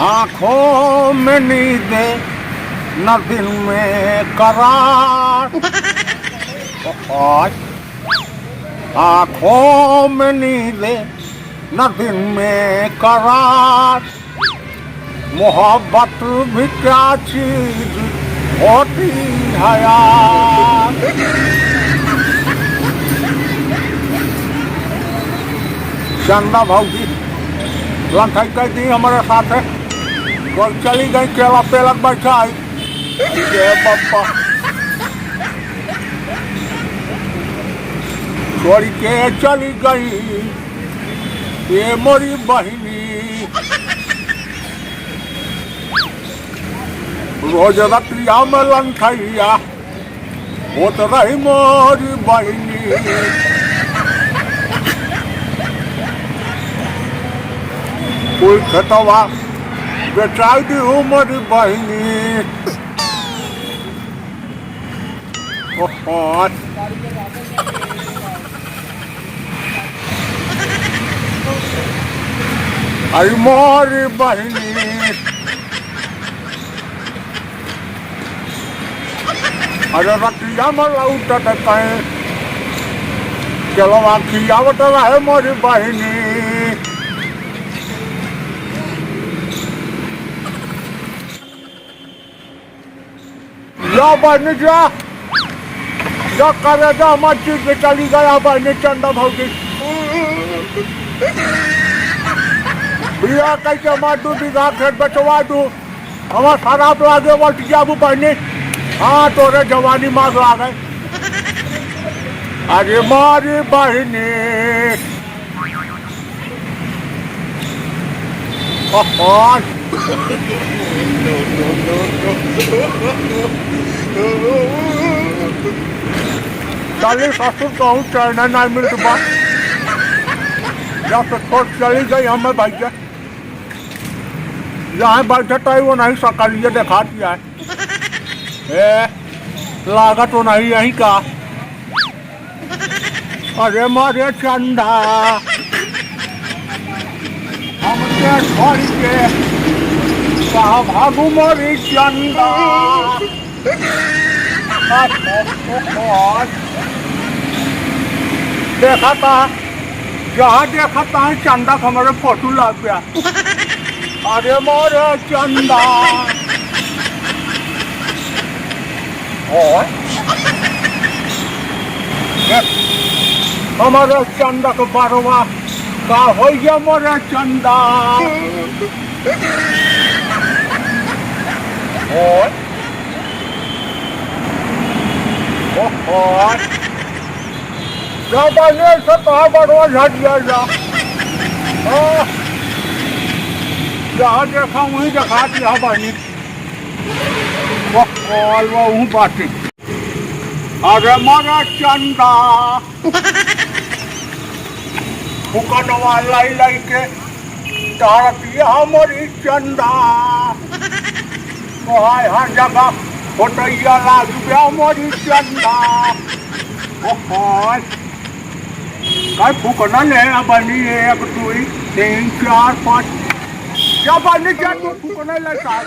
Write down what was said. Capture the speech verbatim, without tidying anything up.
आँखों में नींद, न दिन में करार। ओए। आँखों में नींद, न दिन में करार। मोहब्बत भी क्या चीज होती है यार। चंदा भौजी लंथई कर दी हमरे साथे। कल चली गई केला पेलत बैठा है। अरे बापा, छोड़ के चली गई ये मोरी बहिनी। रोज रतिया में लंथैया होत रही मोरी बहिनी। कोई खेतवा बेचाई दी मोरी बहिनी। ओहो। आई मोरी बहिनी। अरे रतिया में लौटत कहीं केलवा खियावत रहे मोरी बहिनी। या बहिनी जा, या करे जा, हमार चीज के चली गया बहिनी चंदा भौजी। बिया कैसे हमार दू बीघा खेत बेचवा दू, हमार शराब लागे बस जाबू बहिनी। हाँ, तोरे जवानी मार लागे। अरे मारी बहिनी। ओहो। साले ससुर कहूँ चैना नहीं मिलत बा। जब से छोट चली गई हमें भैया, जहाँ बैठत है वो नहीं सकलिए देखा दिया है। ए, लागत वो नहीं यही का। अरे मोरे चंदा, हमके छोड़ के कहाँ भागू मोरी चंदा? आ, ओ, ओ, ओ, देखा था, जहाँ देखा था चंदा का हमारे फोटो लाग गया। अरे मोरे चंदा। ओए। देख, हमारे चंदा के बरवा का होइया मोरे चंदा। ओए। ओए। ज्यादा लेट से कहाँ बरवा झट गया जा। हाँ। जहाँ देखा वहीं देखा दिया बहिनी। वह कॉल वह बाटे। अरे मोरे चंदा। फुकनवा लाई लाई के तारतिया मोरी चंदा। तोहार हर जगह फोटैया लाग गया मोरी चंदा। ओहो। काय फुकना ले बहिनी, एक, दुई, तीन, चार, पाँच। जा बहिनी जा, तू फुकना ले साहब।